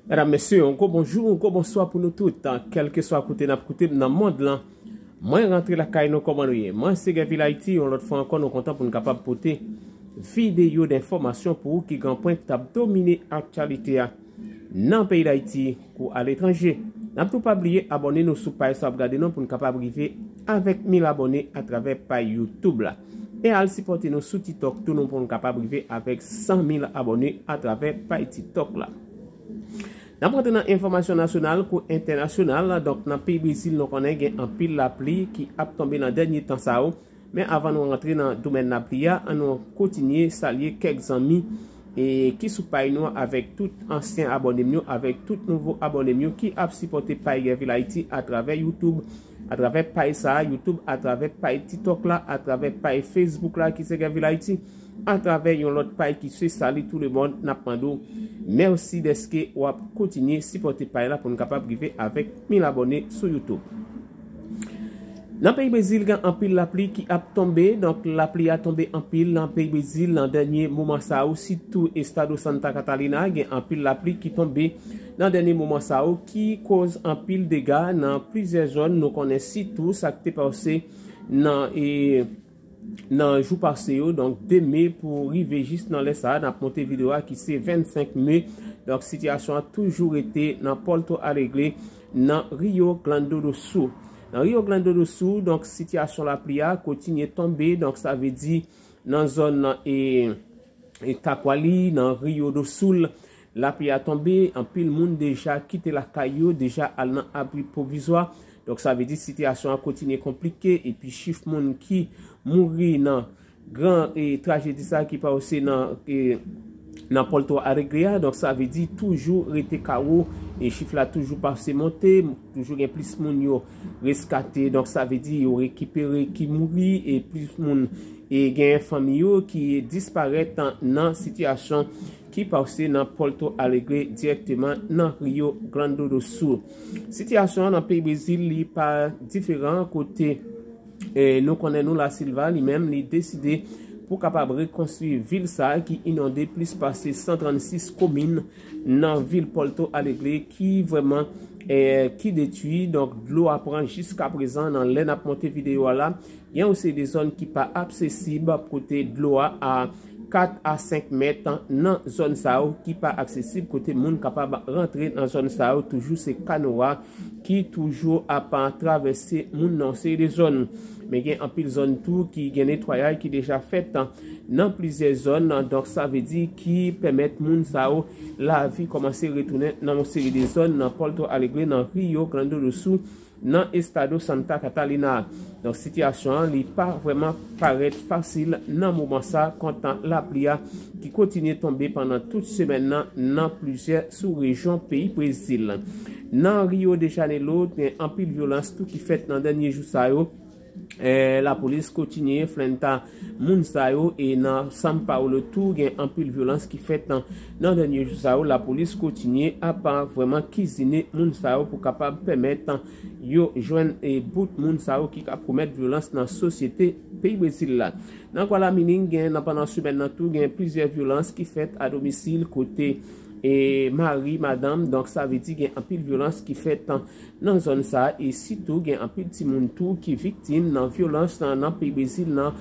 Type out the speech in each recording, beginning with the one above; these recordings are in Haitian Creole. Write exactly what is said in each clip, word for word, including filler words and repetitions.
Medam, mesye, yon gwo bonjou, yon gwo bonswa pou nou tout, kèlkeswa kote n ap koute m nan mond lan. Mwen rantre lakay nou, kòman nou ye? Mwen se Gèvil Ayiti, yon lòt fwa ankò nou kontan pou n kapab pote videyo d enfòmasyon pou ou ki gen pwen k t ap domine aktyalite a nan peyi Dayiti kou aletranje. N ap tou pa bliye abòne nou sou paj sa w ap gade nou pou n kapab rive avèk mil abòne atravè paj YouTube la. E al sipòte nou sou TikTok tou nou pou n kapab rive avèk san mil abòne atravè paj TikTok la. N ap rantre nan enfòmasyon nasyonal kou entènasyonal. Donk, nan peyi Brezil, nou konnen gen anpil lapli ki ap tonbe nan dènye tan sa yo. Men avan nou rantre nan domèn lapli a, an nou kontinye salye kèk zanmi e ki sou paj nou avèk tout ansyen abòne m yo, avèk tout nouvo abòne m yo ki ap sipòte paj Gèvil Ayiti atravè YouTube, atravè paj sa a, YouTube, atravè paj TikTok la, atravè paj Facebook la ki se Gèvil Ayiti, atravè yon lòt paj ki se Salut tout le monde, n ap mande w mèsi dèske w ap kontinye sipòte paj la pou n kapab rive avèk mil abòne sou YouTube. Nan peyi Brezil, gen anpil lapli ki ap tonbe. Donk, lapli a tonbe anpil nan peyi Brezil nan dènye moman sa yo, sitou Estado Santa Catarina. Gen anpil lapli ki tonbe nan dènye moman sa yo, ki koz anpil dega nan plizyè zòn. Nou konnen sitou sa k te pase nan, e, nan jou pase yo, donk de me pou rive jis nan lè sa a, n ap monte videyo a ki se vennsenk me. Donk, sitiyasyon an toujou rete nan Porto Alegre, nan Rio Grande do Sul. Nan Rio Grande do Sul, donk, sitiyasyon lapli a kontinye tonbe, donk, sa vle di nan zòn nan, e, e Taquari, nan Rio do Sul, lapli a tonbe, anpil moun deja kite lakay yo, deja al nan abri pwovizwa. Donk, sa vle di sitiyasyon an kontinye konplike, epi chif moun ki mouri nan gran, e, trajedi sa ki pase nan, e, nan Porto Alegre a. Donk, sa vle di toujou rete kawo, e chif la toujou pase monte, toujou gen plis moun yo reskate. Donk, sa vle di yo rekipere ki mouri, e plis moun, e genyen fanmi yo ki disparèt nan, nan sitiyasyon ki pase nan Porto Alegre dirèkteman nan Rio Grande do Sul. Sitiyasyon an nan peyi Brezil, li pa diferan kote, e, nou konnen Lula da Silva, li menm, li deside pou kapab rekonstwi vil sa a ki inonde plis pase san trannsis komin nan vil Porto Alegre ki vrèman, e, ki detwi. Donk, dlo a pran jiska prezan nan lè n ap monte videyo a la. Gen yon seri de zòn ki pa aksesib kote dlo a, a kat a senk mèt nan zòn sa yo ki pa aksesib, kote moun kapab rantre nan zòn sa yo. Toujou se kano a ki toujou ap travèse moun nan yon seri de zòn. Men gen anpil zòn tou ki gen netwayaj ki deja fèt nan plizyè zòn. Donk, sa vle di ki pèmèt moun sa yo lavi kòmanse retounen nan yon seri de zòn nan Porto Alegre, nan Rio Grande do Sul, nan Estado Santa Catarina. Donk, sitiyasyon an, li pa vrèman parèt fasil nan moman sa, kontan lapli a ki kontinye tonbe pandan tout semèn nan, nan plizyè sou rejyon peyi Brezil. Nan Rio de Janeiro, gen anpil vyolans tou ki fèt nan dènye jou sa yo. E, lapolis kontinye enfrenta moun sa yo, e nan São Paulo tou, gen anpil vyolans ki fèt nan, nan dènye jou sa yo. Lapolis kontinye ap vrèman kizine moun sa yo pou kapab pèmèt yo jwenn, e, bout moun sa yo ki ka komèt vyolans nan sosyete peyi Brezil la. Nan Guayaquil, gen nan pandan semèn nan tou, gen plizyè vyolans ki fèt a domisil kote, e, mari, madanm. Donk, sa vle di gen anpil vyolans ki fèt nan zòn sa a, e sitou gen anpil timoun tou ki viktim nan vyolans nan, nan peyi Brezil, nan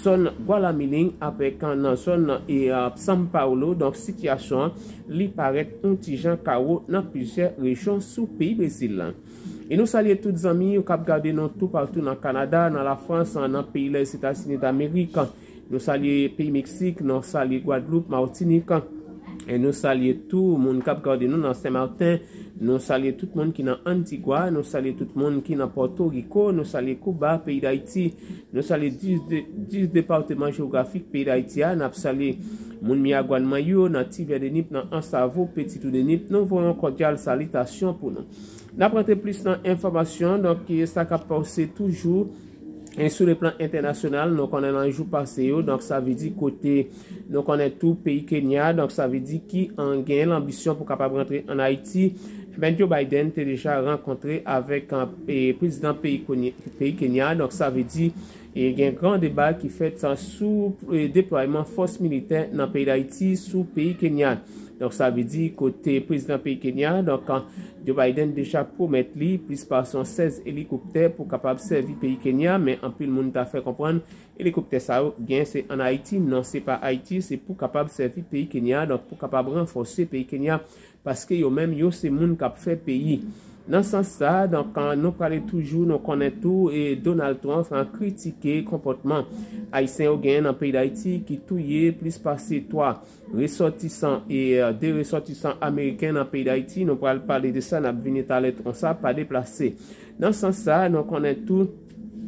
zòn Guayaquil avèk nan zòn, e, a, São Paulo. Donk, sitiyasyon an, li parèt yon ti jan kawo nan plizyè rejyon sou peyi Brezil la. E nou salye tout zanmi yo k ap gade nou toupatou nan Kanada, nan Lafrans, nan peyi Lèzetazini Damerik. Nou salye peyi Meksik, nou salye Gwadloup, Matinik. E nou salye tou moun k ap gade nou nan Sen Maten. Nou salye tout moun ki nan Antigwa, nou salye tout moun ki nan Pòtoriko, nou salye Kiba, peyi Dayiti. Nou salye dis de, dis depatman jewografik peyi Dayiti a. N ap salye moun Miyagwa, Manyò, nan Ti Vè de Nip, nan Ansavo, Peti Tou de Nip. Nou voye yon kòdyal salitasyon pou nou. N ap rantre plis nan enfòmasyon, donk, e sa k ap pase toujou, e sou le plan entènasyonal, nou konnen nan jou pase yo, donk, sa vle di kote nou konnen tou peyi Kenya, donk, sa vle di ki an, gen lanbisyon pou kapab rantre ann Ayiti. Men Joe Biden te deja rankontre avèk, e, prezidan peyi Konye-, peyi Kenya, donk, sa vle di, e, gen gran deba ki fèt, a, sou, e, deplwayman fòs militè nan peyi Dayiti sou peyi Kenya. Donk, sa vle di kote prezidan peyi Kenya, donk, Joe Biden deja pwomèt li plis pase yon sèz elikoptè pou kapab sèvi peyi Kenya, men anpil moun ta fè konprann elikoptè sa yo gen se ann Ayiti. Non, se pa Ayiti, se pou kapab sèvi peyi Kenya, donk pou kapab ranfòse peyi Kenya, paske yo menm yo se moun k ap fè peyi. Nan sans sa, donk, nou prale toujou, nou konnen tou, e Donald Trump an kritike konpòtman Ayisyen yo genyen nan peyi Dayiti ki touye plis pase twa resòtisan e, e, de resòtisan ameriken nan peyi Dayiti. Nou pral pale de sa, n ap vini talè konsa, pa deplase. Nan sans sa, nou konnen tou,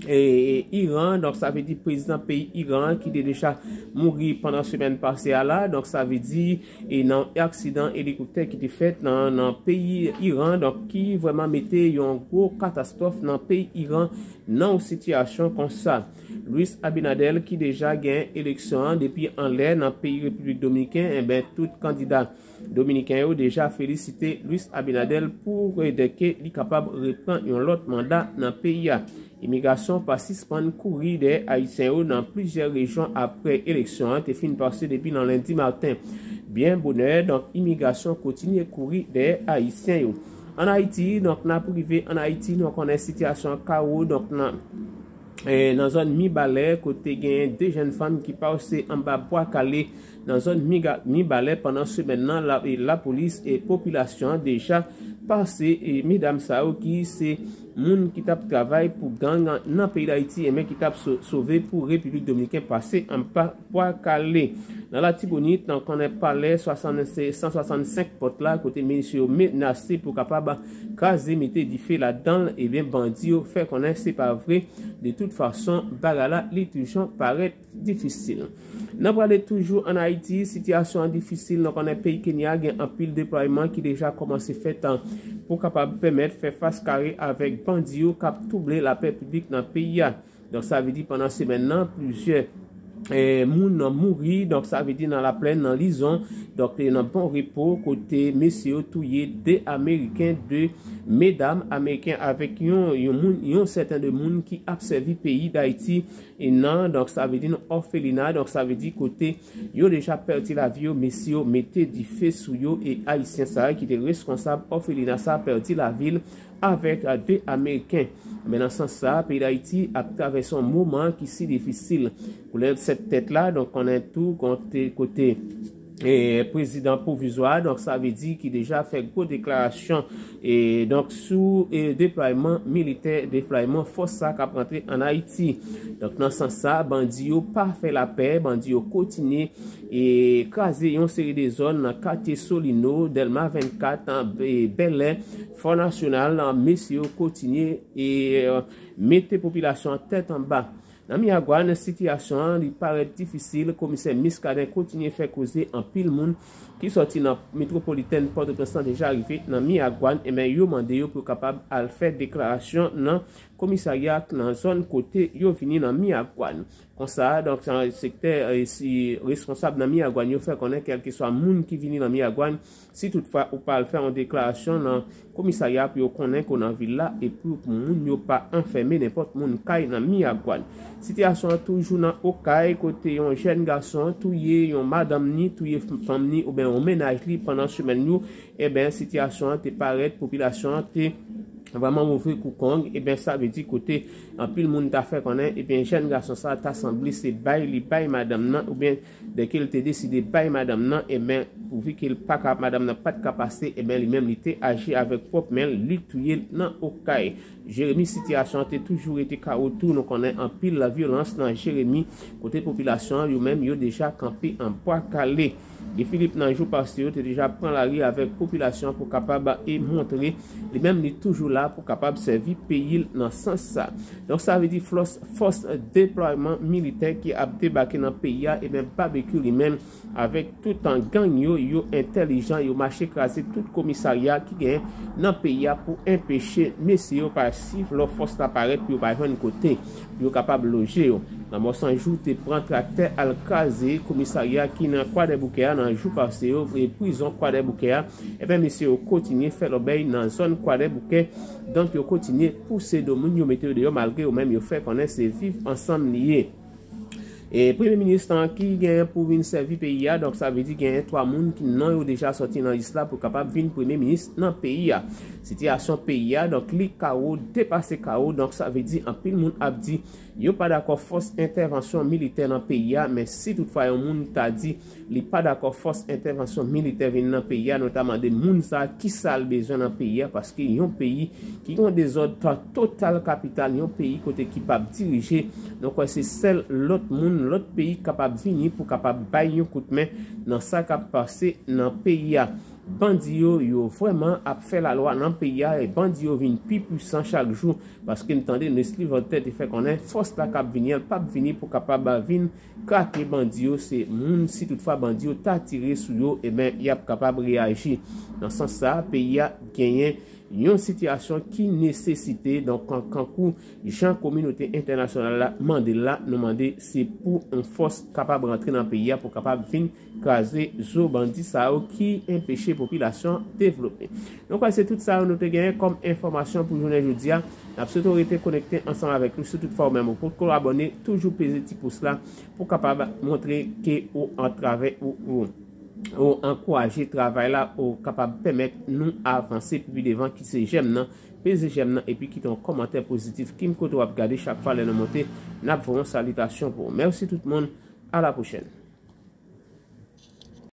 e, e, Iran, donk sa vle di prezidan peyi Iran ki te deja mouri pandan semèn pase a la, donk sa vle di, e nan aksidan elikoptè ki te fèt nan, nan peyi Iran, donk ki vrèman mete yon gwo katastwòf nan peyi Iran nan yon sitiyasyon konsa. Luis Abinader ki deja gen eleksyon an depi anlè nan peyi Repiblik Dominiken, enben tout kandida dominiken yo deja felisite Luis Abinader pou, e, dèke li kapab reprann yon lòt manda nan peyi a. Imigrasyon pa sispann kouri dèyè Ayisyen yo nan plizyè rejyon apre eleksyon an te fin pase depi nan lendi maten. Byen bonè, donk, imigrasyon kontinye kouri dèyè Ayisyen yo. Ann Ayiti, donk, n ap rive ann Ayiti, nou konnen sitiyasyon kawo, donk, nan, e, nan zòn Mibalè, kote gen de jèn fanm ki pase anba bwa kale nan zòn Miga-, Mibalè pandan semèn nan, la, e, lapolis e popilasyon an deja pase, e, medam sa yo ki se moun ki t ap travay pou gang nan peyi Dayiti, enben ki t ap so-, sove pou Repiblik Dominiken pase anba bwa kale. Nan Latibonit, nan konnen palè swasannsenk, san swasannsenk pòt la, kote mesye yo menase pou kapab kraze, mete dife ladan l, ebyen, bandi yo fè konnen se pa vre. De tout fason, bagay la, li toujou parèt difisil. N ap prale toujou ann Ayiti, sitiyasyon an difisil. Nou konnen peyi Kenya gen anpil deplwayman ki deja kòmanse fèt, an, pou kapab pèmèt fè fas kare avèk bandi yo k ap twouble lapè piblik nan peyi a. Donk, sa vle di pandan semèn nan, plizyè, e, moun mouri, donk, sa vle di nan Laplèn, nan Lizon, donk, e, nan Bon Repo, kote mesye yo touye de Ameriken, de medam Ameriken avèk yon, yon moun, yon sèten de moun ki ap sèvi peyi Dayiti, e nan, donk, sa vle di nan òfelina, donk, sa vle di kote yo deja pèdi lavi yo, mesye yo mete dife sou yo, e Ayisyen sa a ki te reskonsab òfelina sa a pèdi lavi l avèk, a, de Ameriken. Men nan sans sa, peyi Dayiti ap travèse yon moman ki si difisil. Koulè sèt tèt la, donk, konnen tou kote, kote, e, prezidan pwovizwa, donk, sa vle di ki deja fè gwo deklarasyon, e, donk, sou, e, deplwayman militè, deplwayman fòs sa k ap rantre ann Ayiti. Donk, nan sans sa, bandi yo pa fè lapè, bandi yo kontinye e kraze yon seri de zòn nan katye Solino, Dèlma vennkat, e, Bèlè, Fò Nasyonal, mesye yo kontinye e, e, mete popilasyon an tèt anba. Nan Miragwàn, sitiyasyon an, li parèt difisil. Komisè Muscadin kontinye fè koze. Anpil moun ki sòti nan metwopolitèn Pòtoprens lan deja rive nan Miragwàn, enben, yo mande yo pou yo kapab al fè deklarasyon nan komisarya ak nan zòn kote yo vini nan Miragwàn. Konsa, donk, sektè, e, si responsab nan Miragwàn yo fè konnen, kèlkeswa moun ki vini nan Miragwàn, si toutfwa ou pa al fè yon deklarasyon nan komisarya pou yo konnen ke w nan vil la, e pou moun yo pa anfèmen nenpòt moun kay nan Miragwàn. Sitiyasyon an toujou nan Okay, kote yon jèn gason touye yon madanm ni, touye fanm ni, oubyen yon mennaj li pandan semèn yo, enben, sitiyasyon an te parèt, popilasyon an te vrèman move kou kong, enben, sa vle di kote anpil moun ta fè konnen, enben, jèn gason sa ta sanble se bay li bay madanm nan, oubyen dèke l te deside bay madanm nan, enben, pouvi ke l pa ka, madanm nan pa t ka pase, enben, li menm li te aji avèk pwòp men l, li touye l nan Okay. Jeremi, sitiyasyon an te toujou rete kawo tou, nou konnen anpil vyolans nan Jeremi, kote popilasyon an yo menm yo deja kanpe an bwa kale. Guy Philippe nan jou pase yo te deja pran lari avèk popilasyon pou kapab e montre li menm li toujou la pou kapab sèvi peyi l nan sans sa. Donk, sa vle di fòs, fòs deplwayman militè ki ap debake nan peyi a, ebyen, Babekyou li menm avèk tout gang yo, yo entèlijan, yo mache kraze tout komisarya ki gen nan peyi a pou enpeche mesye yo pa swiv lò fòs la parèt pou yo pa jwenn kote pou yo kapab loje yo. Lanmò San Jou te pran traktè al kraze komisarya ki nan Kwadèboukè a nan jou pase yo, e prizon Kwadèboukè a. Ebyen, mesye yo kontinye fè lòbèy nan zòn Kwadèboukè. Donk, yo kontinye pouse do moun yo, mete yo deyò, malgre yo menm yo fè konnen se viv ansanm li ye. E premye minis lan ki genyen pou vin sèvi peyi a, donk sa vle di genyen twa moun ki non yo deja sòti nan lis la pou kapab vin premye minis nan peyi a. Sitiyasyon peyi a, donk li kawo depase kawo, donk sa vle di anpil moun ap di yo pa dakò fòs entèvansyon militè nan peyi a, men si toutfwa yon moun ta di li pa dakò fòs entèvansyon militè vin nan peyi a, nou ta mande moun sa a kisa l bezwen nan peyi a, paske yon peyi ki gen yon dezòd total kapital, yon peyi kote ki p ap dirije, nou kwè se sèl lòt moun, lòt peyi kapab vini pou kapab bay yon kout men nan sa k ap pase nan peyi a. Bandi yo, yo vrèman ap fè lalwa nan peyi a, e bandi yo vin pi pwisan chak jou, paske n tande Nesly Voltaire te fè konnen fòs la k ap vini an, l p ap vini pou kapab vin krake bandi yo, se moun, si toutfwa bandi yo ta tire sou yo, ebyen, y ap kapab reyaji. Nan sans sa a, peyi a genyen yon sitiyasyon ki nesesite, donk, kan-, kankou jan kominote entènasyonal la mande l la, nou mande se pou yon fòs kapab rantre nan peyi a pou kapab vin kraze zo bandi sa yo ki enpeche popilasyon devlope. Donk, se tout sa yo nou te genyen kòm enfòmasyon pou jounen jodi a. N ap swete w rete konekte ansanm avèk nou. Si toutfwa ou menm ou potko abòne, toujou peze ti pous la pou kapab montre ke ou antravè ou, ou, ou ankouraje travay la, ou kapab pèmèt nou avanse pi, pi devan, ki se jèm nan, peze jèm nan, epi kite yon kòmantè pozitif ki m kote w ap gade chak fwa lè nou monte, n ap voye yon salitasyon pou ou. Mèsi tout moun, a la pwochèn.